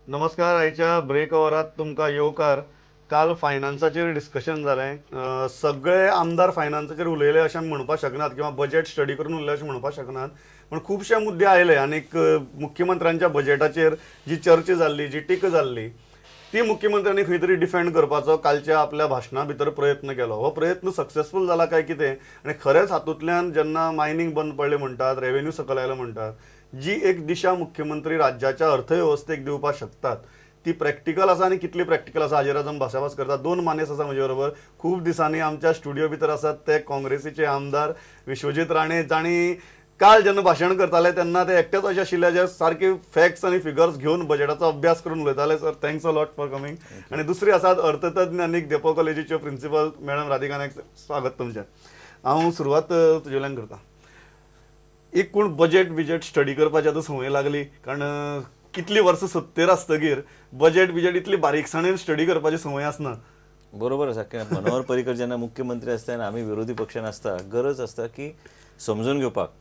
नमस्कार. आयच्या ब्रेक ओवरात तुमकां येवकार. काल फायनान्साचेर डिस्कशन जालें. सगळे आमदार फायनान्साचेर उलयले अशें आमी म्हणपाक शकनात किंवा बजेट स्टडी करून उलयले अशें म्हणपाक शकनात, पूण खुबशे मुद्दे आयले आनीक मुख्यमंत्र्यांच्या बजेटाचेर जी चर्चा जाल्ली, जी टिका जाल्ली, ती मुख्यमंत्र्यांनी खंय तरी डिफेंड करपाचो कालच्या आपल्या भाशणा भितर प्रयत्न केलो. हो प्रयत्न सक्सेसफूल जाला काय कितें आनी खरेंच हातूंतल्यान जेन्ना मायनींग बंद पडलें म्हणटात, रेवेन्यू सकयल आयलो म्हणटात, जी एक दिशा मुख्यमंत्री राज्याच्या अर्थवेवस्थेक दिवपाक शकतात ती प्रॅक्टिकल आसा आनी कितली प्रॅक्टिकल आसा हाजेर आज आमी भासाभास करतात. दोन मानेस आसा म्हजे बरोबर. खूब दिसांनी आमच्या स्टुडिओ भितर आसात ते काँग्रेसीचे आमदार विश्वजीत राणे, जांणी काल जेन्ना भाशण करताले तेन्ना ते एकटेच अशे आशिल्ले जे सारके फॅक्ट्स आनी फिगर्स घेवन बजेटाचो अभ्यास करून उलयताले. Sir, thanks a lot for coming. आनी दुसरी आसात अर्थतज्ञ आनी धेंपो कॉलेजीच्यो प्रिन्सिपल मॅडम राधिका नायक. स्वागत तुमचें. हांव सुरवात तुजे वयल्यान करता. एक कोण बजेट बिजेट स्टडी करपाची आतां संवय लागली, कारण कितली वर्सां सत्तेर आसतगीर बजेट बिजेट इतली बारीकसाणेन स्टडी करपाची संवय आसना. बरोबर आसा की मनोहर पर्रीकर जेन्ना मुख्यमंत्री आसता आनी आमी विरोधी पक्षान आसता, गरज आसता की समजून घेवपाक.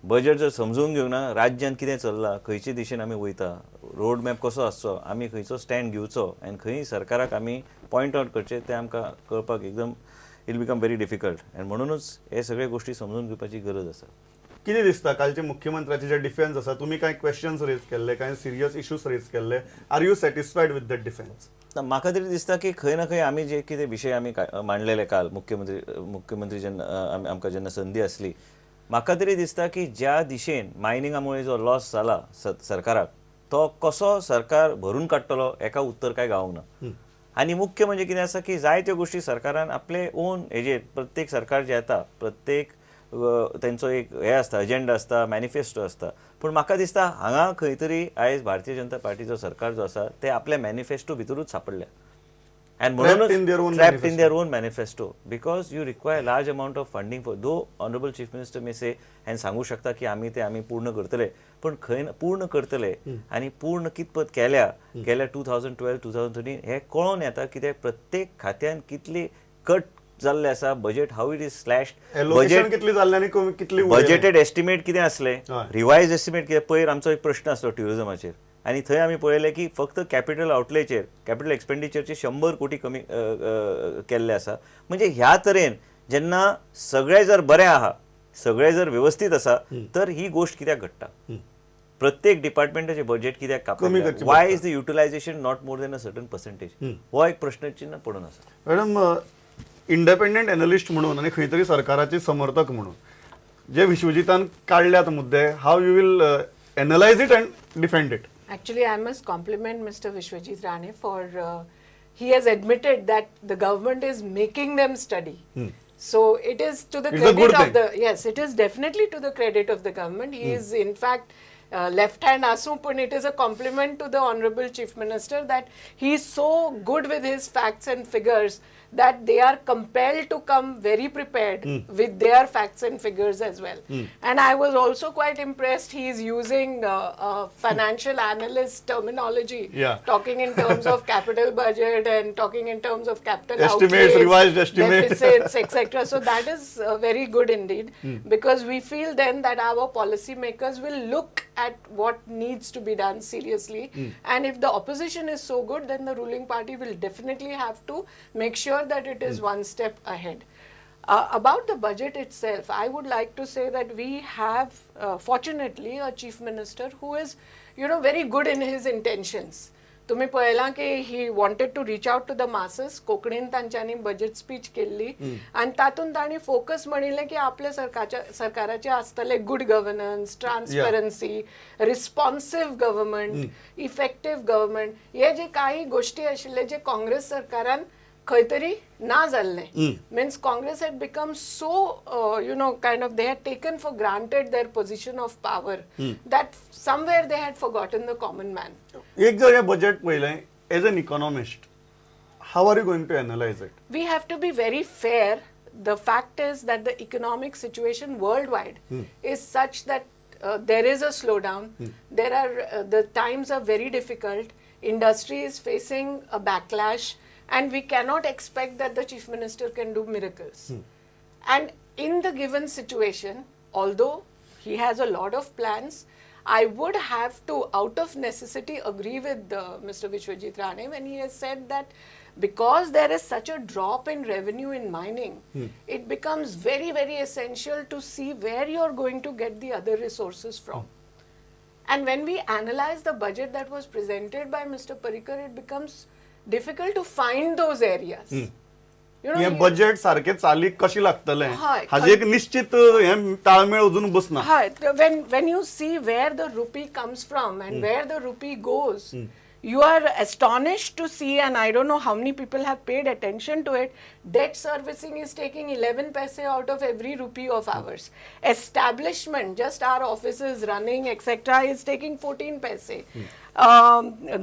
बजेट जर समजून घेवंक ना, राज्यांत कितें चल्लां, खंयचे दिशेन आमी वयता, रोड मॅप कसो आसचो, आमी खंयचो स्टँड घेवचो आनी खंय सरकाराक आमी पॉयंट आउट करचें, तें आमकां कळपाक एकदम it become very difficult आनी म्हणुनूच हे सगळे गोश्टी समजून घेवपाची गरज आसा. कितें दिसता, कालचे मुख्यमंत्र्याचे जे डिफेन्स आसा, तुमी कांय क्वेश्चन्स रेज केल्ले, कांय सिरियस इश्यूज रेज केल्ले, are you satisfied with that defence? ना, म्हाका तरी दिसता की खंय ना खंय आमी जे कितें विशय आमी मांडलेले काल मुख्यमंत्री जेन्ना आमकां जेन्ना संदी आसली, म्हाका तरी दिसता की ज्या दिशेन मायनिंगा मुळे जो लॉस जाला सरकाराक, तो कसो सरकार भरून काडटलो एका उत्तर काय गावंक ना. आनी मुख्य म्हणजे कितें आसा की जायत्यो गोश्टी सरकारान आपले ओन हेजेर, प्रत्येक सरकार जे येता, प्रत्येक तेंचो एक हे आसता, एजेंडा आसता, मॅनिफेस्टो आसता, पूण म्हाका दिसता हांगा खंय तरी आयज भारतीय जनता पार्टीचो सरकार जो आसा ते आपल्या मॅनिफेस्टो भितरूच सापडल्या and Trapped in their own trapped in manifesto. Their own manifesto, because you require large amount of funding for, though honorable chief minister may say and सांगू शकता की आमी ते आमी पूर्ण करतले, पण खंय पूर्ण करतले आनी पूर्ण कितपत केल्या गेल्या 2012, 2013 हे कळोन येता कित्याक प्रत्येक खात्यान कितली कट जाल्ले आसा budget, how it is slash. Allocation कितली जाल्लें आनी कितली उरलें? बजेटेड एस्टिमेट कितें आसलें, रिवायज एस्टिमेट कितें. पयर आमचो एक प्रश्न आसलो ट्युरिजमाचेर आनी थंय आमी पळयलें की फक्त कॅपिटल आउटलेचेर, कॅपिटल एक्सपेंडिचरचे 100 कोटी कमी अ, अ, केल्ले आसा. म्हणजे ह्या तरेन जेन्ना सगळें जर बरें आहा, सगळें जर वेवस्थीत आसा, तर ही गोश्ट कित्याक घडटा? प्रत्येक डिपार्टमेंटाचे बजेट कित्याक कमी कापले? करचें? Why is the utilization not more than a certain percentage? हो एक प्रश्नचिन्ह पडून आसा. मॅडम, इंडिपेंडंट एनलिस्ट म्हणून आनी खंय तरी सरकाराचे समर्थक म्हणून जे विश्वजितान काडल्यात मुद्दे, how you will analyze it and defend it? Actually, I must compliment Mr. Vishwajit Rane for he has admitted that the government is making them study. So it is to the It's a credit good of thing. the, yes, it is definitely to the credit of the government. He is in fact left hand asu, but it is a compliment to the honorable chief minister that he is so good with his facts and figures that they are compelled to come very prepared with their facts and figures as well. And I was also quite impressed. He is using financial analyst terminology, talking in terms of capital budget and talking in terms of capital Estimates, outlays, revised estimate. Deficits, etc. So that is very good indeed, because we feel then that our policymakers will look at what needs to be done seriously. And if the opposition is so good, then the ruling party will definitely have to make sure that it is one step ahead. About the budget itself, I would like to say that we have, fortunately, a chief minister who is very good in his intentions. तुम्ही पळयलां की he wanted to reach out to the masses. कोंकणीन तांच्यांनी budget speech केल्ली आनी तातूंत तांणी focus म्हणिल्लें की आपल्या सरकारच्या सरकाराचें आसतलें good governance, transparency, responsive government, effective government. हे जे काही गोश्टी आशिल्ले जे काँग्रेस सरकारान खंय तरी ना जाल्लें. Means Congress had become so kind of, they had taken for granted their position of power that somewhere they had forgotten the common man. एक जर हे बजेट पळयलें, as an economist, how are you going to analyze it? We have to be very fair. The fact is that the economic situation worldwide is such that there is a slowdown. There are the times are very difficult. Industry is facing a backlash, and we cannot expect that the chief minister can do miracles. And in the given situation, although he has a lot of plans, I would have to, out of necessity, agree with Mr. Vishwajit Rane when he has said that because there is such a drop in revenue in mining, it becomes very, very essential to see where you are going to get the other resources from. And when we analyze the budget that was presented by Mr. Parrikar, it becomes difficult to find those areas. हे budget सारखे चालीक कशी लागतले हय. हाजे एक निश्चित हे ताळमेळ अजून बसना. हय, when you see where the rupee comes from and where the rupee goes, you are astonished to see, and I don't know how many people have paid attention to it, debt servicing is taking 11 paise out of every rupee of ours. Establishment, just our offices running, etc., is taking 14 paise.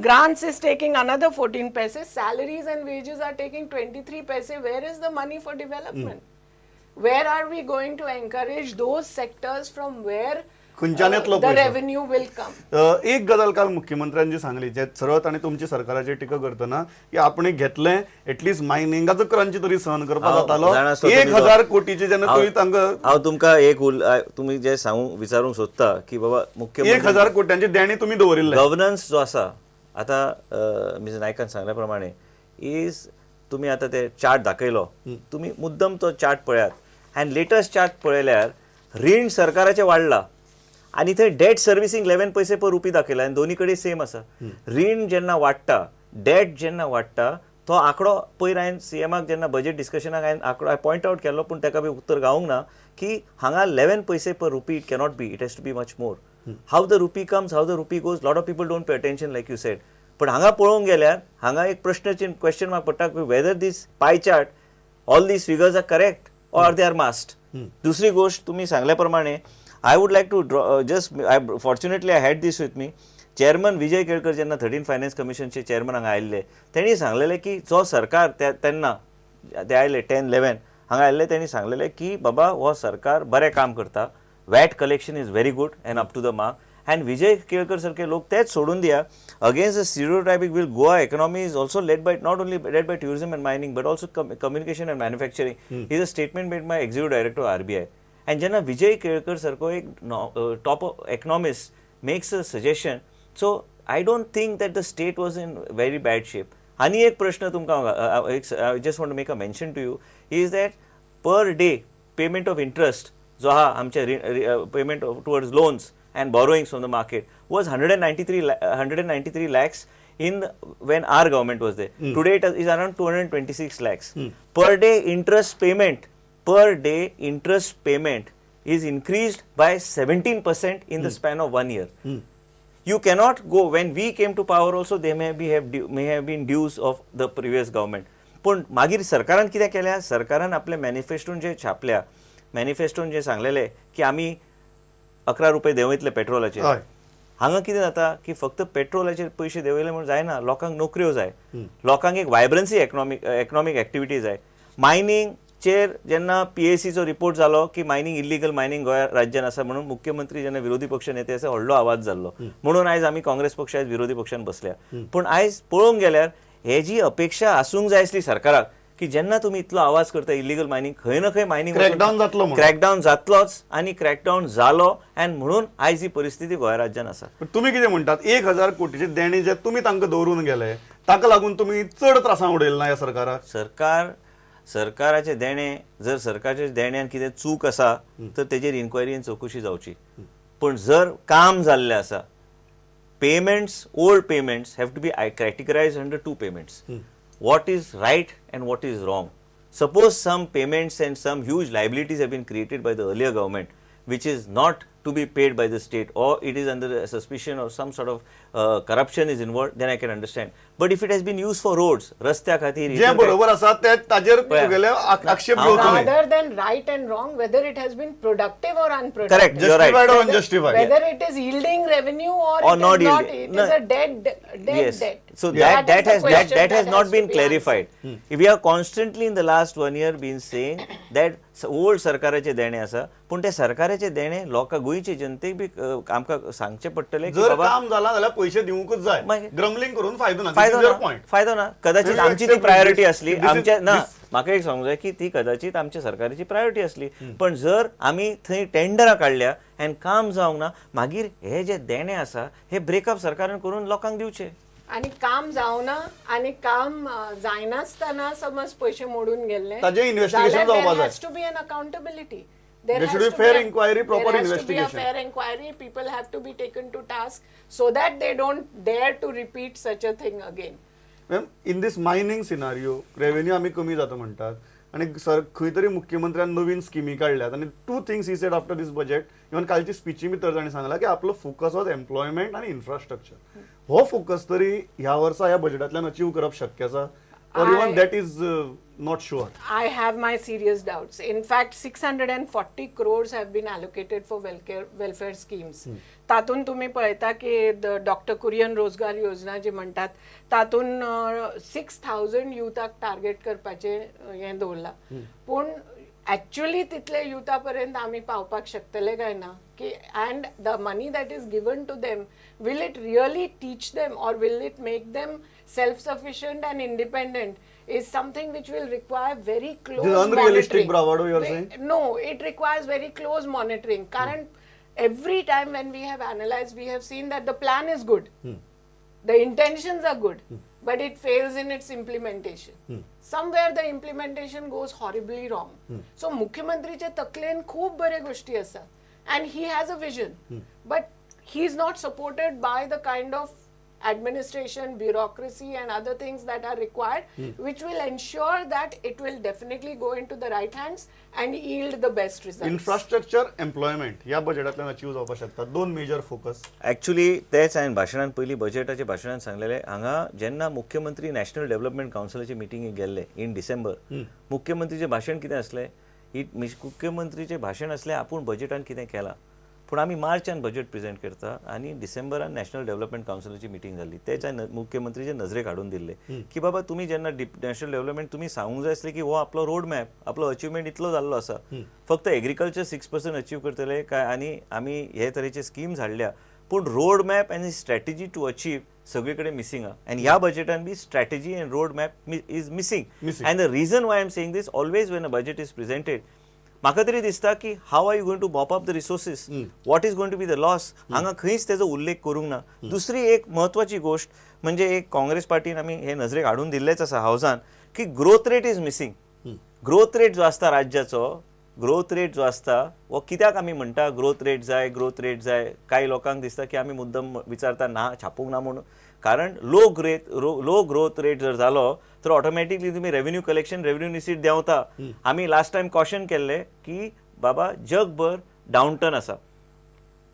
Grants is taking another 14 paise. Salaries and wages are taking 23 paise. Where is the money for development? Where are we going to encourage those sectors from where खंयच्यान येतलो the पयसो? Revenue will come? एक गजाल काल मुख्यमंत्र्यान जी सांगली, जे सरळ ताणें तुमची सरकाराचेर टिका करतना की आपणे घेतलें एटलिस्ट मायनिंगाचो क्रंच तरी सहन करपाक हांव जातालो. जाणा आसलो एक तुमी तो- हजार कोटीचे जेन्ना तुमी तांकां हांव तुमकां एक तुमी जे सांगू विचारूंक सोदता की बाबा मुख्यमंत्री 1000 कोट्यांचे देणे तुमी दवरिल्ले. गव्हर्नन्स जो आसा आतां मिस नायकान सांगल्या प्रमाणे is तुमी आतां ते चार्ट दाखयलो, तुमी मुद्दम तो चार्ट पळयात आनी लेटस्ट चार्ट पळयल्यार रीण सरकाराचें वाडला आनी थंय डेट सर्विसींग 11 पैसे पर रुपी दाखयला आनी दोनी कडेन सेम आसा. रीण जेन्ना वाडटा, डेट जेन्ना वाडटा, तो आंकडो पयर हांवें सीएमाक जेन्ना बजेट डिस्कशनाक हांवें आंकडो पॉयंट आवट केल्लो, पूण ताका बी उत्तर गावूंक ना की हांगा 11 पैसे per rupee it cannot be, it has to be much more. How the rupee comes, how the rupee goes, lot of people don't pay attention, like you said. पण हांगा पळोवंक गेल्यार हांगा एक प्रश्नचिन्ह, क्वेश्चन मार्क पडटा की whether this pie chart, all these figures are correct or they are masked. दुसरी गोष्ट तुम्ही सांगल्या प्रमाणे I would like to draw, just I fortunately I had this with me, chairman Vijay Kelkar जेन्ना 13 finance कमिशनचे chairman हांगा आयिल्ले, तेणी सांगलेले की जो सरकार तेन्ना ते आयले 10-11 हांगा आयिल्ले, तेणी सांगलेले की बाबा हो सरकार बरें काम करता, VAT collection is very good and up to the mark. And Vijay Kelkar सारखे लोक तेच सोडून दिया, against the stereotypic will Goa economy is also led by, not only led by tourism and mining but also communication and manufacturing, is a statement made by executive director RBI. And जेन्ना विजय केळकर सारको एक top economist makes a suggestion, so I don't think that the state was in very bad shape. आनी एक प्रश्न तुमकां, I just want to make a mention to you, is that per day payment of interest जो आहा आमच्या payment towards loans and borrowings from the market was 193 lakhs in when our government was there. Today it is around 226 lakhs. Per day interest payment, per day interest payment is increased by 17% in the span of 1 year. You cannot go, when we came to power also they may have been dues of the previous government. पूण मागीर सरकारान कितें केल्या, सरकारान आपले मॅनिफेस्टोन जे छापल्या, मॅनिफेस्टोन जे सांगलेले की आमी 11 रुपये देंवयतले पेट्रोलाचेर. हांगा कितें जाता की फक्त पेट्रोलाचेर पयशे देंवयले म्हूण जायना, लोकांक नोकऱ्यो जाय, लोकांक एक वायब्रन्सी इकॉनॉमीक एक्टिविटी जाय. मायनिंगचेर जेन्ना पीएसीचो रिपोर्ट जालो की मायनिंग, इलिगल मायनिंग गोंया राज्यान आसा म्हणून मुख्यमंत्री जेन्ना विरोधी पक्ष नेते आसा व्हडलो आवाज जाल्लो, म्हणून आयज आमी काँग्रेस पक्ष आयज विरोधी पक्षान बसल्या. पूण आयज पळोवंक गेल्यार हे जी अपेक्षा आसूंक जाय आसली सरकाराक की जेन्ना तुमी इतलो आवाज करता इलिगल मायनिंग, खंय ना खंय मायनिंग क्रॅकडावन जातलो म्हणून. क्रॅकडावन जातलोच आनी क्रॅकडावन जालो आनी म्हणून आयज ही परिस्थिती गोंय राज्यान आसा. पण तुमी कितें म्हणटात, 1000 कोटीचे देणे जे तुमी तांकां दवरून गेले ताका लागून तुमी चड त्रासां उडयले ना ह्या सरकाराक? सरकाराचे देणे, जर सरकारच्या देण्यान कितें चूक आसा तर तेजेर इन्क्वायरी आनी चवकशी जावची. पूण जर काम जाल्लें आसा, payments, old payments have to be categorize under two payments, what is right and what is wrong. Suppose some payments and some huge liabilities have been created by the earlier government which is not to be paid by the state, or it is under a suspicion or some sort of corruption is involved, then I can understand. But if it has been used for roads, रस्त्या खातीर, जे बरोबर आसा ते ताजेर पळया. तुगेले आक्षेप घेवचो न्हय. Rather than right and wrong, whether it has been productive or unproductive. Correct, you're right. Justified or unjustified. Whether it is yielding revenue or, Or it not is not, yielding. it No. is a dead, dead Yes. debt. So That that is the has that, question that has not to been be clarified. We are constantly in the last 1 year been saying that old सरकाराचे देणे आसा, पूण ते सरकाराचे देणे लोकां गोंयचे जनतेक बी आमकां सांगचें पडटलें की जर बाबा काम जाला जाल्यार पयशे दिवंकूच जाय, मागीर- ग्रमलिंग करून फायदो ना. फायदो ना, पॉयंट फायदो ना. कदाचित You आमची ती accept priority this- असली this is- आमच्या ना. this म्हाका एक सांगूंक जाय की ती कदाचित आमच्या सरकाराची प्रायोरिटी आसली, पण जर आमी थंय टेंडरां काडल्या आनी काम जावंक ना, मागीर हे जे देणे आसा हे ब्रेकअप सरकारान करून लोकांक दिवचे. आनी काम जावना आनी काम जायनासतना समज पयशे मोडून गेल्ले ताजें investigation जावपा जाय. Has to be an accountability. There should be fair inquiry, proper There has to be a investigation. Fair inquiry. People have to be taken to task so that they don't dare to repeat such a thing again. Ma'am, in this mining scenario revenue आमी कमी जाता म्हणटात आनी sir खंय तरी मुख्यमंत्र्यान नवीन स्किमी काडल्यात आनी two things he said after this budget, even कालची स्पिची भितर ताणें सांगलां की आपलो फोकस वॉज एम्प्लॉयमेंट आनी इन्फ्रास्ट्रक्चर. हो फोकस तरी ह्या वर्सा ह्या बजेटांतल्यान अचीव करप शक्य आसा, or even that is not sure? I have my serious doubts. In fact, 640 crores have been allocated for welfare schemes. तातून तुम्ही पळयता की डॉक्टर कुरियन रोजगार योजना जी म्हणटात, तातून 6,000 युथाक टार्गेट करपाचें हें दवरलां, पूण एक्च्युअली तितले युथा पर्यंत आमी पावपाक शकतले काय ना की, and the money that is given to them, will it really teach them or will it make them self sufficient and independent is something which will require very close This is unrealistic monitoring. Bravado, you are saying? No, it requires very close monitoring. कारण every time when we have analyzed, we have seen that the plan is good, the intentions are good, but it fails in its implementation. Somewhere the implementation goes horribly wrong. So मुख्यमंत्रीच्या तकलेन खूप बरे गोष्टी आसा and he has a vision, but he is not supported by the kind of administration, bureaucracy and other things that are required, which will ensure that it will definitely go into the right hands and yield the best results. Infrastructure, employment ह्या बजेटांतल्यान achieve जावपाक शकता, दोन major focus. Actually तेच हांवें भाशणान पयलीं बजेटाच्या भाशणान सांगलेलें. हांगा जेन्ना मुख्यमंत्री नॅशनल डेव्हलपमेंट कावन्सिलाचे मिटिंगेक गेल्ले इन डिसेंबर, मुख्यमंत्रीचें भाशण कितें आसलें? मुख्यमंत्रीचें भाशण आसलें आपूण बजेटान कितें केलां. पूण आमी मार्चान बजेट प्रेजेंट करता आनी डिसेंबरान नॅशनल डेव्हलपमेंट कावन्सिलाची मिटींग जाल्ली. तेच हांवें मुख्यमंत्रीचे नजरेक हाडून दिल्ले की बाबा, तुमी जेन्ना नॅशनल डेव्हलपमेंट तुमी सांगूंक जाय आसलें की हो आपलो रोड मॅप, आपलो अचिवमेंट इतलो जाल्लो आसा, फक्त एग्रीकल्चर 6% अचीव करतले काय आनी आमी हे तरेचे स्किम्स हाडल्या, पूण रोड मॅप आनी स्ट्रॅटेजी टू अचीव सगळे कडेन मिसींग आहा आनी ह्या बजेटान बी strategy and road map is missing. Missing. And the reason why I'm saying this, always when a budget is presented, म्हाका तरी दिसता की how are you going to mop up the resources, what is going to be the loss, हांगा खंयच तेजो उल्लेख करूंक ना. दुसरी एक म्हत्वाची गोश्ट म्हणजे एक काँग्रेस पार्टीन आमी हे नजरेक हाडून दिल्लेच आसा हावजान की growth rate is missing. Growth rate जो आसता राज्याचो, ग्रोथ रेट जो आसता हो कित्याक आमी म्हणटा ग्रोथ रेट जाय, ग्रोथ रेट जाय? कांय लोकांक दिसता की आमी मुद्दम विचारता ना छापूंक ना म्हणून, कारण लो ग्रोथ रेट जर जालो तर ऑटोमॅटिकली तुमी रेव्हेन्यू कलेक्शन, रेव्हेन्यू रिसीट देंवता. आमी लास्ट टायम कॉशन केल्ले की बाबा, जगभर डावनटर्न आसा,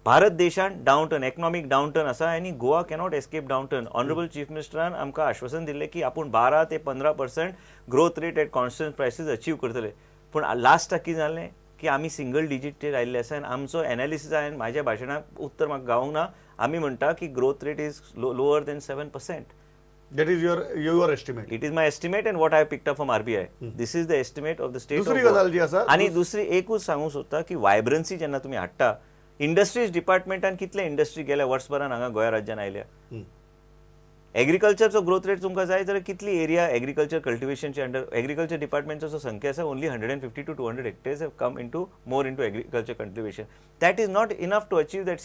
भारत देशान डावनटर्न, इकनॉमीक डावनटर्न आसा आनी Goa cannot escape downturn. Honourable chief मिनिस्टरान आमकां आश्वासन दिल्लें की आपूण 12 ते 15% growth rate at constant prices achieve करतले, पूण लास्टाक कितें जालें की आमी सिंगल डिजीटचेर आयिल्ले आसा आनी आमचो एनालिसीस हांवें म्हाज्या भाशणाक उत्तर म्हाका गावूंक ना. आमी म्हणटा की growth rate is lower than 7%. That is your estimate? It is my estimate and what I picked up from RBI. This is the estimate of the state. दुसरी गजाल जी आसा आनी दुसरी एकूच सांगूंक सोदता की वायब्रन्सी जेन्ना तुमी हाडटा, इंडस्ट्रीज डिपार्टमेंटान कितले इंडस्ट्री गेल्या वर्सभरान हांगा गोंया राज्यान आयल्या? एग्रीकल्चरचो ग्रोथ रेट तुमकां जाय जाल्यार कितली एरिया एग्रीकल्चर कल्टिवेशनचे अंडर, एग्रीकल्चर डिपार्टमेंटचो जो संख्या आसा, only 150 to 200 hectares have come into more into agriculture cultivation. That is not enough to achieve that.